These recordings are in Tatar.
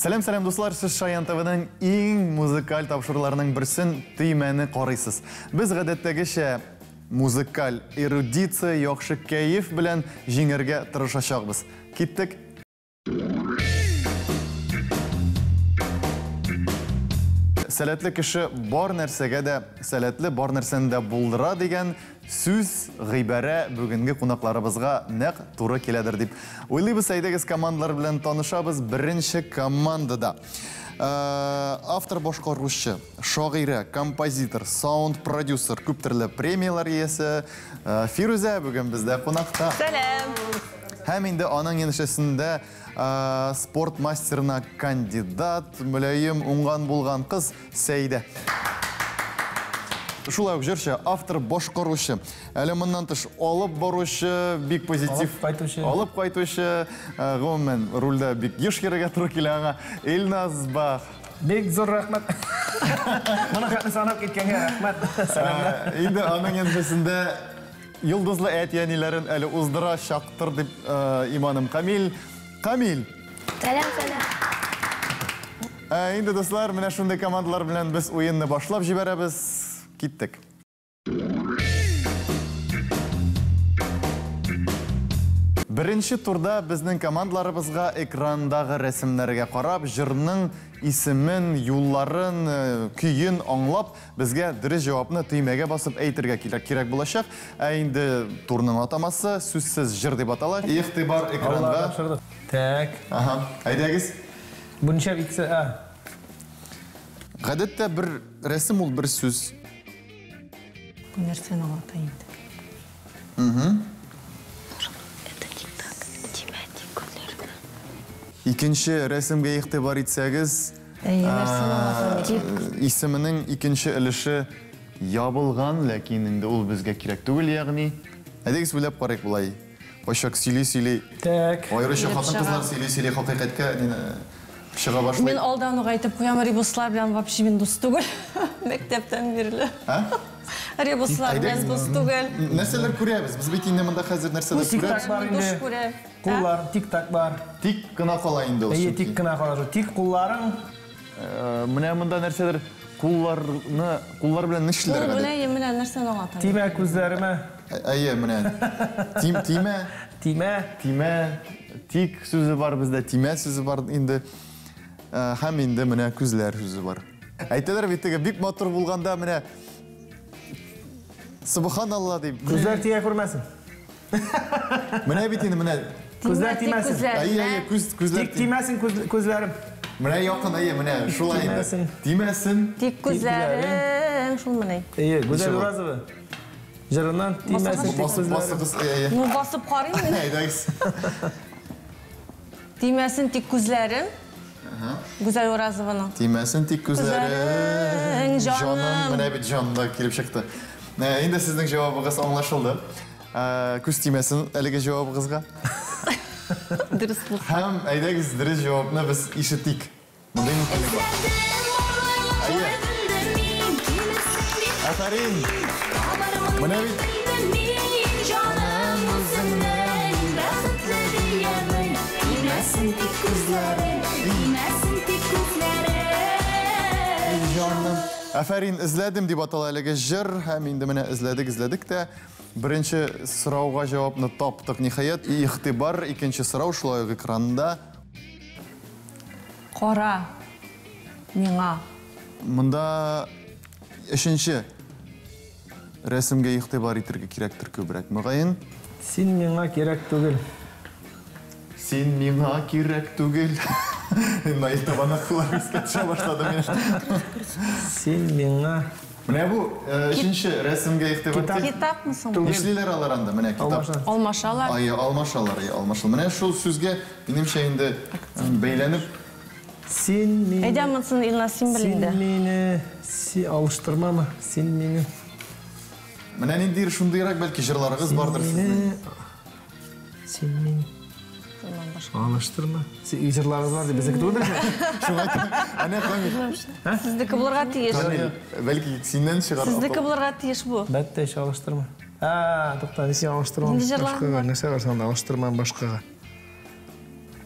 Сәлам, сәлам, дуслар! Сез Шаян ТВның иң музыкаль тапшыруларының берсен Төймәне карыйсыз. Без гадәттәгечә музыкаль эрудиция, яхшы кәеф белән җиңәргә тырышачакбыз. Киттек! Сәләтле кеше бар нәрсәгә дә сәләтле, бар нәрсәне дә булдыра дигән сүз, гыйбарә бүгенге кунакларыбызга нәкъ туры киләдер дип уйлыйбыз. Әйдәгез, командалар белән танышабыз. Беренче командада автор башкаручы, шагыйрә, композитор, саунд-продюсер, күп төрле премияләр иясе Фирүзә бүген бездә кунакта. Сәлам! Һәм инде аның янәшәсендә спорт мастерына кандидат, мөлаем, уңган булган кыз Сәйдә. Шулай ук җырчы, автор, башкаручы. Әле моннан тыш алып баручы, бик позитив. Алып кайтучы. Алып кайтучы, гомумән, рульдә бик еш йөрергә туры килә аңа. Илназ Бах. Бик зур рәхмәт. Моны хәтле санап киткәнгә рәхмәт. Сәламнәр. Инде аның янәшәсендә йолдызлы әти-әниләрен әле уздыра чактыр дип иманым камил. Камил. Сәлам, сәлам. Инде, дуслар, менә шундый командалар белән без уенны башлап җибәрәбез. Киттек. Беренче турда безнең командаларыбызга экрандагы рәсемнәргә карап, җырның исемен, юлларын, көен аңлап, безгә дөрес җавапны төймәгә басып әйтергә кирәк булачак. Ә инде турның атамасы сүзсез җыр дип атала. Игътибар экранга. Так. Ага. Әйдәгез. Бу ничә икесе? А. Гадәттә бер рәсем ул бер сүз. Бу нәрсәне аңлата инде? Угу. Это не так. Тимә тик күзләреңә. Икенче рәсемгә игътибар итсәгез, исеменең икенче өлеше ябылган, ләкин инде ул безгә кирәк түгел, ягъни. Әйдәгез уйлап карыйк болай. Кайчак сөйли-сөйли. Так. Аеруча хатын-кызлар сөйли-сөйли хакыйкатькә чыга башлый. Мин алдан ук әйтеп куям, ребуслар белән вообще мин дус түгел. Мәктәптән бирле. А? Ребуслар белән дус түгел. Нәрсәләр күрәбез? Без бит инде монда хәзер нәрсәләр күрәбез. Тик-так бар инде. Куллар, тик-так бар. Тик кына кала инде ул. Әйе, тик кына кала. Тик кулларың. Менә монда нәрсәдер кулларны, куллар белән нишлиләр гадәттә? Менә, менә нәрсәне аңлата. Тимә күзләремә. Әйе, менә. Тим, тимә. Тимә. Тимә. Тик сүзе бар бездә, тимә сүзе бар инде. Һәм инде менә күзләр сүзе бар. Әйтәләр бит теге бик матур булганда менә Субханалла дип. Күзләр тия күрмәсен. Менә бит инде менә. Күзләр тимәсен. Әйе, әйе, күз, күзләр. Тик тимәсен күзләрем. Менә якын, әйе, менә шулай инде. Тимәсен. Тик күзләрең шул менә. Әйе, Гүзәл Уразова. Җырыннан тимәсен тик күзләрем. Басыгыз, әйе. Ну, басып карыйм мин. Әйдәгез. Тимәсен тик күзләрем. Гүзәл Уразованың. Тимәсен тик күзләрең, җаным. Менә бит җан да килеп чыкты. Инде сезнең җавабыгыз аңлашылды. Күз тимәсен әлеге җавабыгызга. Дөрес булса. Һәм әйдәгез дөрес җавапны без ишетик. Мондый мөмкинлек бар. Әйе. Афәрин. Менә бит. Җаным. Афәрин, эзләдем дип атала әлеге җыр һәм инде менә эзләдек, эзләдек тә. Беренче сорауга җавапны таптык, ниһаять. Игътибар, икенче сорау шулай ук экранда. Кара миңа. Монда өченче рәсемгә игътибар итәргә кирәктер күбрәк, мөгаен. Син миңа кирәк түгел. Син миңа кирәк түгел. Наил Табанаклар искә төшә башлады миңа. Син миңа. Менә бу өченче рәсемгә игътибар итик. Китапмы соң? Нишлиләр алар анда? Менә китап. Алмашалар. Ай, алмашалар, ай, алмашалар. Менә шул сүзгә минемчә инде бәйләнеп. Син мине. Әйдә, монысын Илназ син бел инде. Син мине си алыштырмамы? Син мине. Менә ниндидер шундыйрак бәлки җырларыгыз бардыр сезнең. Син мине. Алыштырма. Җырларыгыз бар дип безнеке түгелдер. Шуңа әнә Камил. Сезнеке булырга тиеш. Камил, бәлки синнән чыгар. Сезнеке булырга тиеш бу. Бәттә ич алыштырма. А, тукта, син алыштырма. Нинди җырлар? Башкага, нәрсә бар санда алыштырма башкага.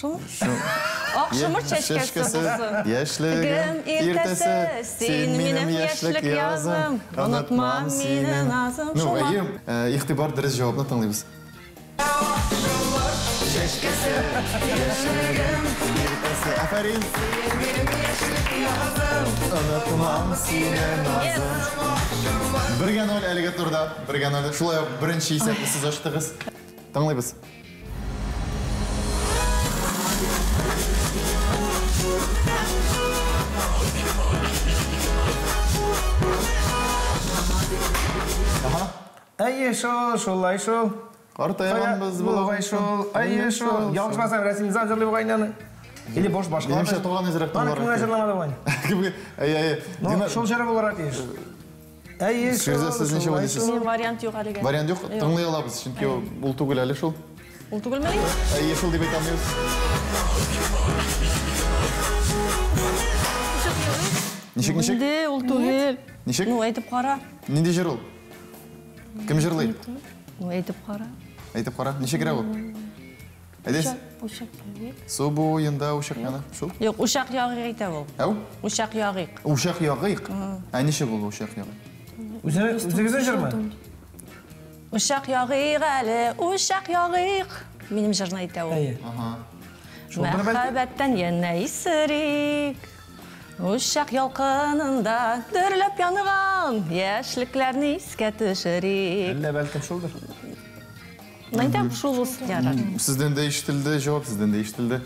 Шул? Ак шомырт чәчкәсе булсын. Яшьлегем иртәсе, син минем яшьлек язым, онытмам сине назым. Ну, әйе, игътибар, дөрес җавапны тыңлыйбыз. Чәчкәсе, яшьлегем иртәсе. Афәрин. Онытмам сине назым. 1-0 әлеге турда, 1-0. Шулай ук беренче исәпне сез ачтыгыз. Тыңлыйбыз. Әйе шул, шулай шул. Картайганбыз бугай шул. Әйе шул. Ялгышмасам, Рәсим Низам җырлый бугай инде аны. Или бош башка. Минемчә, туган әзрәк тыңлар. Аны кем генә җырламады бугай? Кемгә? Әйе, әйе. Ну, шул җыры булырга тиеш. Әйе шул. Фирзә, сез ничә уйлыйсыз? Минем вариант юк әлегә. Вариант юк? Тыңлый алабыз, чөнки ул түгел әле шул. Ул түгелмени? Әйе шул дип әйтә алмыйбыз. Ничек, ничек? Инде ул түгел. Ничек? Ну, әйтеп кара. Нинди җыр ул? Кем җырлый? Ну, әйтеп кара. Әйтеп кара. Ничегрәк ул? Әйдәс. Учак ягыйк. Су буенда учак яна. Шул? Юк, учак ягыйк әйтә ул. Әү? Учак ягыйк. Учак ягыйк. Ә ничек ул учак ягыйк? Үзегезнең җырмы? Учак ягыйк әле, учак ягыйк. Минем җырны әйтә ул. Әйе. Ага. Мәхәббәттән янә исерик. Учак ялкынында дөрләп янган яшьлекләрне искә төшерик. Әллә бәлкем шулдыр. Әйтәм, шул булсын ярар. Сездән дә ишетелде җавап, сездән дә ишетелде.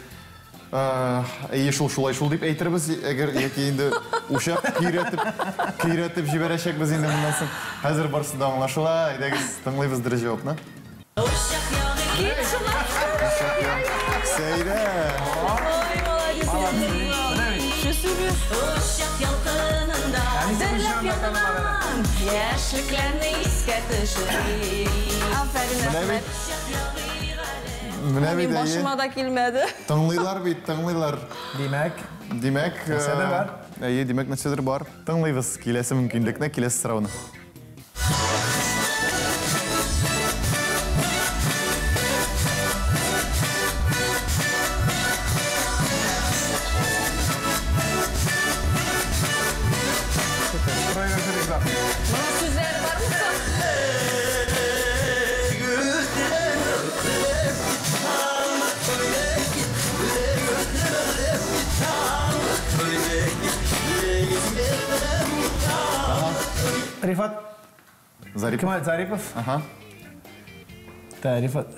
Әйе, шул шулай шул дип әйтербез, әгәр яки инде учак көйрәтеп, көйрәтеп җибәрәчәкбез инде моннан соң. Хәзер барысы да аңлашыла. Әйдәгез, тыңлыйбыз дөрес җавапны. Сәйдә. Ой, молодец. Учак ялкынында дөрләп янган яшьлекләрне искә төшерик. Афәрин, рәхмәт. Менә бит, Мин әйе. башыма да килмәде. Тыңлыйлар бит, тыңлыйлар. Димәк, Димәк, нәрсәдер бар. Әйе, димәк, нәрсәдер бар. Тыңлыйбыз киләсе мөмкинлекне, киләсе сорауны. Моның сүзләре бармы соң? Рифат Зарипов. Кемаль Зарипов. Ага. Та, Рифат.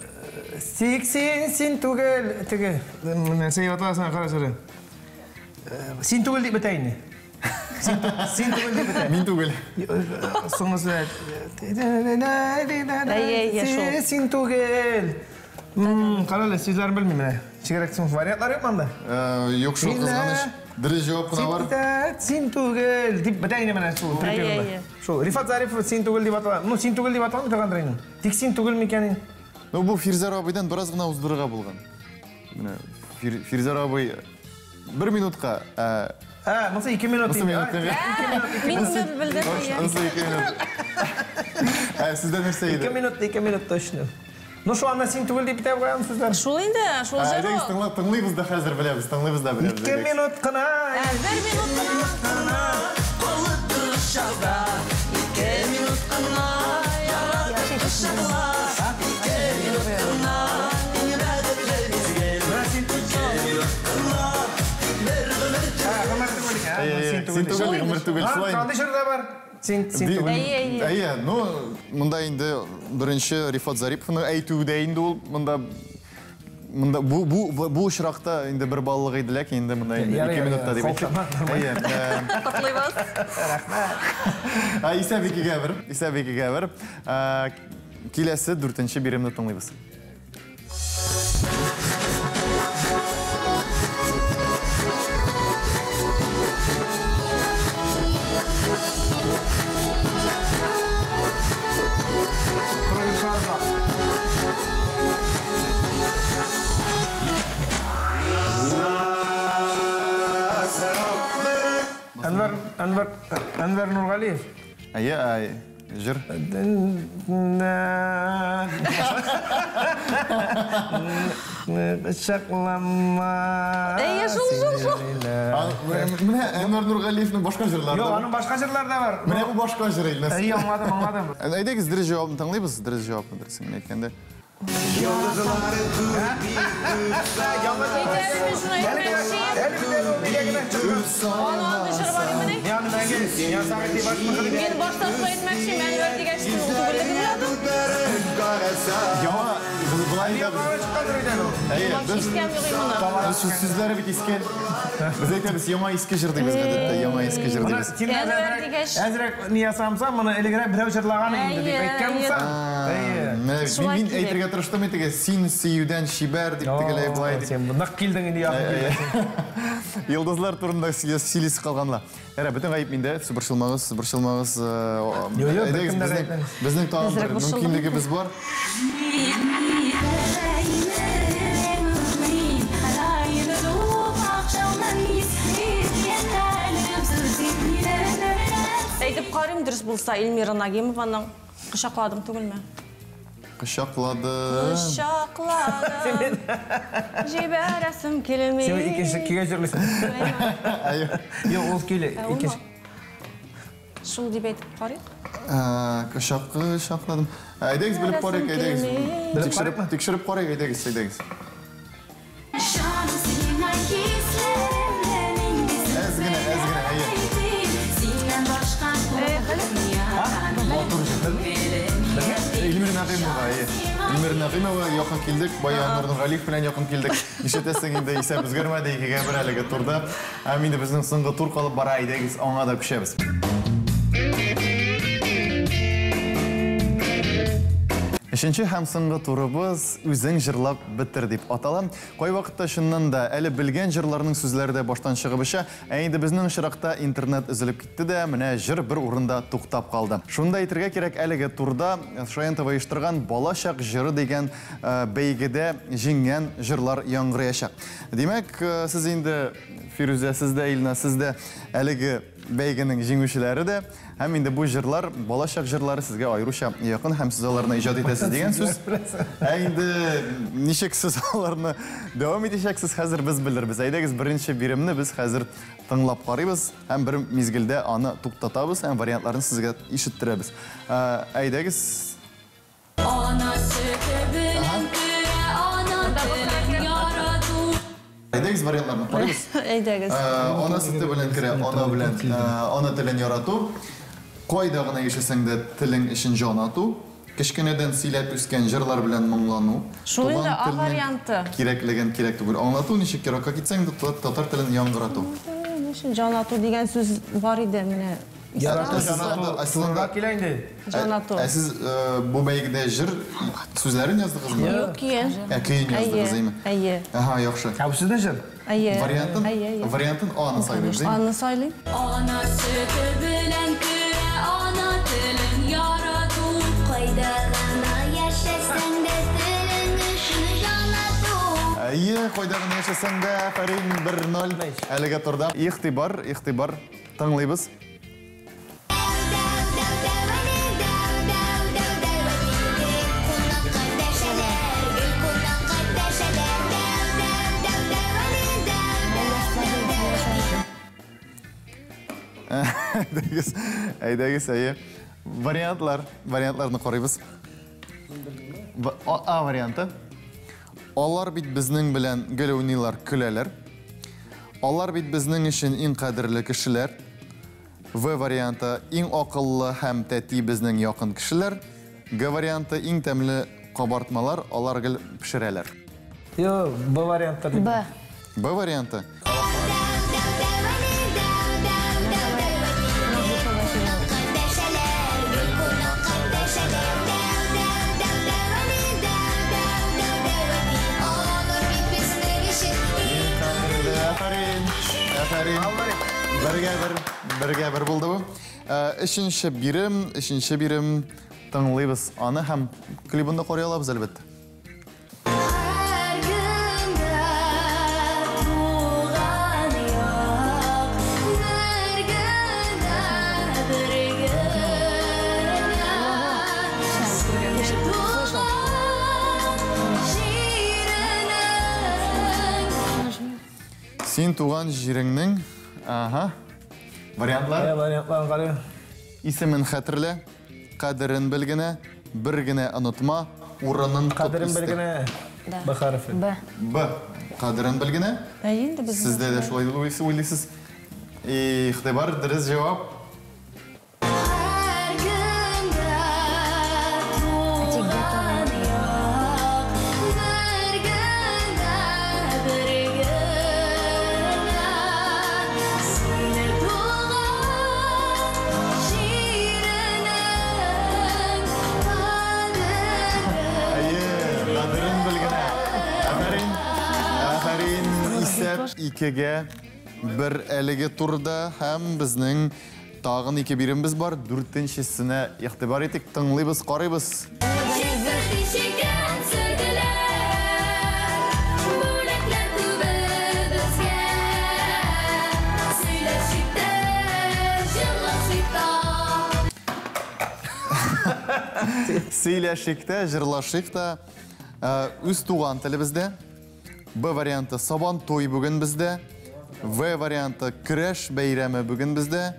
Сиксен син түгел, теге. Нәрсә дип аталасың, кара сөре. Син түгел дип бетә инде. Син түгел дип бетә. Мин түгел. Соңгысы. Әйе, әйе, шул. Син түгел. Кара әле, сүзләрен белмим менә. Чигерәк соң вариантлар юк монда. Юк шул, кызганыч. Дөрес җавап кына бар. Син түгел дип бетә инде менә шул припевында. Шул Рифат Зарипов син түгел дип атала. Ну, син түгел дип аталамы торгандыр инде. Тик син түгел микән инде? Ну, бу Фирзәр абыйдан бераз гына уздырырга булган. Менә Фирзәр абый бер минутка. Ә, монысы 2 минут Монысы инде. минут. Мин белдем. Монысы 2 минут. Ә, сездә нәрсә иде? 2 минут, 2 минут точно. Ну, шул анда син түгел дип бетә куям сүзләр. Шул инде, шул җыр. Әйдәгез, тыңлыйбыз да хәзер беләбез, тыңлыйбыз да беләбез. 2 минут кына. 1 минут кына. Калып торышада 2 минут кына. Яратып кочакла. 2 минут кына. Иң бәхетле мизгел. 2 минут кына. Бер гомер Гомер түгел икән. Син түгел, гомер түгел. Шулай. Андый җыр да бар. Син түгел. Әйе, ну, монда инде беренче Рифат Зариповны әйтү дә инде ул монда монда бу очракта инде бер баллык иде, ләкин инде монда инде 2 минутта дип әйтик. Әйе. Котлыйбыз. Рәхмәт. Исәп 2-1, исәп 2-1. Киләсе 4-нче биремне тыңлыйбыз. Әнвәр Нургалиев. Әйе, әй, җыр. Кочаклама. Әйе, шул, шул, шул. Менә Әнвәр Нургалиевның башка җырлары. Юк, аның башка җырлары да бар. Менә бу башка җыр Илназ. Әйе, аңладым, аңладым. Әйдәгез, дөрес җавабын тыңлыйбыз, дөрес җавапны дөресен генә әйткәндә. Әйдә, мин шуны әйтмәкче. Әле бит әле ул нигә генә чыккан. Аны андый җыр бар имени. Яны мәңге, я сәгать баш мөхлек. Мин башта шулай әйтмәкче, Әнвәр дигәч, ул түгеллеген беләдем. Яңа болай да Яңа чыккандыр инде ул. Әйе, Вообще без искәм юк моны. Без сүзләре бит иске. Без әйтәбез, яңа иске җыр дибез гадәттә, яңа иске җыр Моны дибез. син Әнвәр әзрәк, дигәч. әзрәк ни ясамсаң, моны элегрәк берәү җырлаган инде дип Әйе, әйткән әйе. булсаң. Әйе. Менә бит, Шулай мин кирәк. әйтергә тырыштым итеге, син сөюдән чибәр дип тегеләй болай дип. Син нык килдең инде, якын килдең. Йолдызлар турында сөйлисе калганла. Әра, бөтен гаеп миндә, сез борчылмагыз, сез борчылмагыз. Юк, юк, Әйдәгез, беркем дә гаепләмәс. безнең тагын бер Әзрәк борчылдым. мөмкинлегебез бар. Әйтеп карыйм, дөрес булса, Эльмира Нагимованың кочакладым түгелме? Кочаклады. Кочакладым. Җибәрәсем килми. Син икенче көйгә җырлыйсың. Әйе. Юк, ул көйле, Ә, ул икенче. Шул дип әйтеп карыйк. Кочакладым. Әйдәгез, белеп карыйк, әйдәгез. Белеп Тикшереп, карыйкмы? тикшереп карыйк, әйдәгез, әйдәгез. Әз генә, әз генә, әйе. Матур җыр. Эльмира Нәгыймова, әйе. Эльмира Нәгыймова якын килдек, бая Әнвәр Нургалиев белән якын килдек. Ишетәсең инде, исәп үзгәрмәде, икегә бер әлеге турда. Һәм инде безнең соңгы тур калып бара, әйдәгез, аңа да күчәбез. Өченче һәм соңгы турыбыз үзең җырлап бетер дип атала. Кай вакытта чыннан да әле белгән җырларның сүзләре дә баштан чыгып оча, ә инде безнең очракта интернет өзелеп китте дә, менә җыр бер урында туктап калды. Шунда әйтергә кирәк, әлеге турда Шаян ТВ оештырган Балачак җыры дигән бәйгедә җиңгән җырлар яңгыраячак. Димәк, сез инде Фирүзә, сез дә, Илна, сез дә әлеге бәйгенең җиңүчеләре дә, һәм инде бу җырлар, балачак җырлары сезгә аеруча якын һәм сез аларны иҗат итәсез дигән сүз. Ә инде ничек сез аларны дәвам итәчәксез, хәзер без белербез. Әйдәгез, беренче биремне без хәзер тыңлап карыйбыз һәм бер мизгелдә аны туктатабыз һәм вариантларын сезгә ишеттерәбез. Әйдәгез. Әйдәгез вариантларны карыйбыз. Әйдәгез. Ана сөте белән керә, ана белән, ана телен ярату. Кайда гына яшәсәң дә телең өчен җан ату. Кечкенәдән сөйләп үскән җырлар белән моңлану. Шул инде Туган А телнең варианты. Кирәклеген кирәк түгел аңлату, ничек еракка китсәң дә татар телен яңгырату. Ничек җан ату дигән сүз бар иде менә. Ярату, Ә сез җан ату, анда- ә сез анда- турыда килә инде. Җан ату. Ә сез бу бәйгедә җыр сүзләрен яздыгызмы? Юк, көен. Ә көен яздыгыз, әйме? Әйе. Аһа, яхшы. Ә бу сезнең җыр? Әйе. Вариантын, Әйе, әйе. вариантын Аны сайлыйбыз, әйме? Аны сайлыйм. Ана сөте белән керә, ана телен ярату. Кайда гына яшәсәң дә телең өчен җан ату. Әйе, кайда гына яшәсәң дә, афәрин, 1-0. Әлеге турда. Игътибар, игътибар, тыңлыйбыз. Әйдәгез, әйдәгез, әйе. Вариантлар, вариантларны карыйбыз. А варианты. Алар бит безнең белән гел уйныйлар, көләләр. Алар бит безнең өчен иң кадерле кешеләр. В варианты. Иң акыллы һәм тәти безнең якын кешеләр. Г варианты. Иң тәмле кабартмалар, алар гел пешерәләр. Йо, Б варианты. Б. Б варианты. Афәрин, афәрин. Бергә бер, бергә бер булды бу. Өченче бирем, өченче бирем тыңлыйбыз аны һәм клибын да карый алабыз әлбәттә. Һәр көндә туган як, бер генә, бер генә. Туган җиренә. Син туган җиреңнең, ага. Вариантлар? Вариантларын карыйм. Исемен хәтерлә, кадерен бел генә, бер генә онытма, урынын тот. Кадерен бел генә. Б хәрефе. Б. Б. Кадерен бел генә. Ә инде без. Сездә дә шулай уйлыйсыз. Игътибар, дөрес җавап. Икегә бер әлеге турда һәм безнең тагын ике биремебез бар. Дүртенчесенә игътибар итик, тыңлыйбыз, карыйбыз. Сөйләшик тә, җырлашыйк та, үз туган телебездә. Б варианты сабан туй бүген бездә. В варианты көрәш бәйрәме бүген бездә.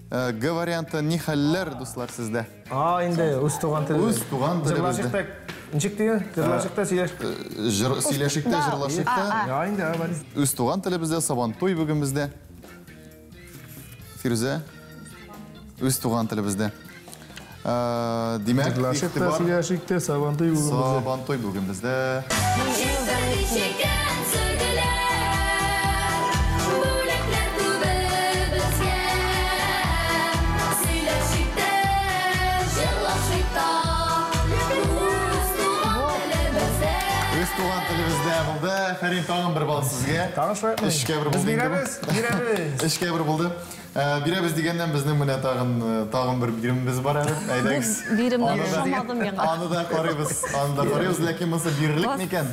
Г варианты ни хәлләр, дуслар, сездә? А, инде үз туган телебез. Үз туган телебездә. Җырлашык та ничек дигән? Җырлашык та сөйләш. Сөйләшик тә, җырлашык та. Я инде, бар. Үз туган телебездә сабан туй бүген бездә. Фирүзә. Үз туган телебездә. Димәк, Җырлашык та, сөйләшик тә, сабан туй бүген бездә. Сабан туй бүген бездә. Үз туган телебездә булды. Афәрин, тагын бер балл сезгә. Тагын шулай. Өчкә бер булды. Без бирәбез, бирәбез. Өчкә бер булды. Бирәбез дигәннән безнең менә тагын бер биремебез бар әле. Әйдәгез. Биремне ошамадым миңа. Аны да карыйбыз. Аны да карыйбыз, ләкин монысы бирелек микән?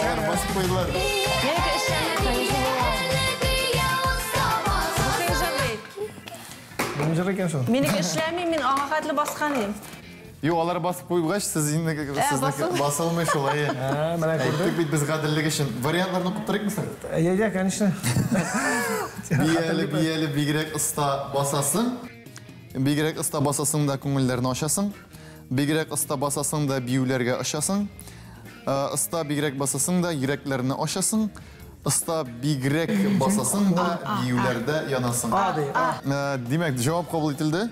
Алар басып куйдылар. Минеке эшләми, мин аңа хәтле баскан идем. Юк, алар басып куйгач, сез инде басылмый шулай. Әйттек бит без гаделлек өчен. Вариантларны укып торыйкмы соң? Әйдә, конечно. Бияле, бияле, бигрәк оста басасың. Бигрәк оста басасың да күңелләрне ачасың. Бигрәк оста басасың да биюләргә очасың. Оста бигрәк басасың да йөрәкләрне ачасың. Оста бигрәк басасың да биюләрдә янасың. Димәк, җавап кабул ителде.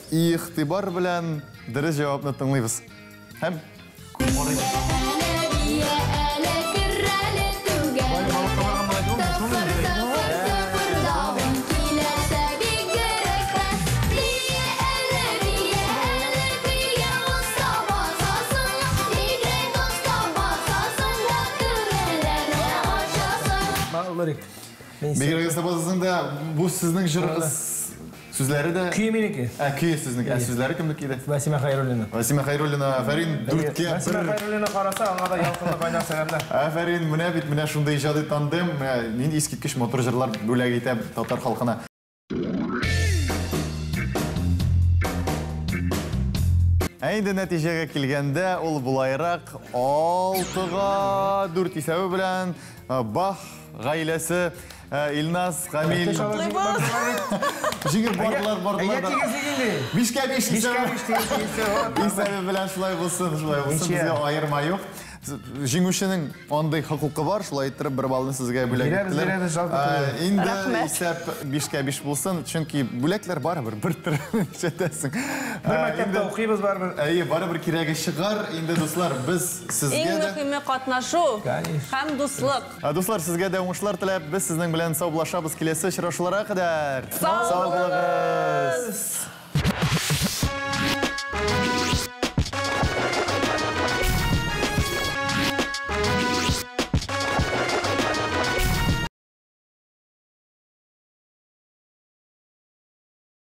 Игътибар белән дөрес җавапны тыңлыйбыз. Һәм Бигрәк оста басасың да, бу сезнең җырыгыз. Сүзләре дә... Көе минеке. Ә, көе сезнеке. Ә сүзләре кемнеке иде? Васима Хайруллина. Васима Хайруллина, афәрин, 4-кә 1. Васима Хайруллина караса, аңа да ялкынлы кайнар сәламнәр. Афәрин, менә бит, менә шундый иҗади тандем, нинди искиткеч матур җырлар бүләк итә татар халкына. Ә инде нәтиҗәгә килгәндә, ул булайрак 6-га 4 исәбе белән Бах гаиләсе Илназ, Камил. Җиңеп бардылар, бардылар. 5-кә 5 исәбе белән шулай булсын, шулай булсын. Безгә аерма юк. Җиңүченең андый хокукы бар, шулай иттереп бер баллны сезгә бүләк иттеләр. Инде исәп 5-кә 5 булсын, чөнки бүләкләр барыбер бер төрле ишетәсең. Бер мәктәптә укыйбыз барыбер. Әйе, барыбер кирәге чыгар. Инде, дуслар, без сезгә Иң дә мөһиме катнашу һәм дуслык. Дуслар, сезгә дә уңышлар теләп, без сезнең белән саубуллашабыз. Киләсе очрашуларга кадәр. Сау булыгыз.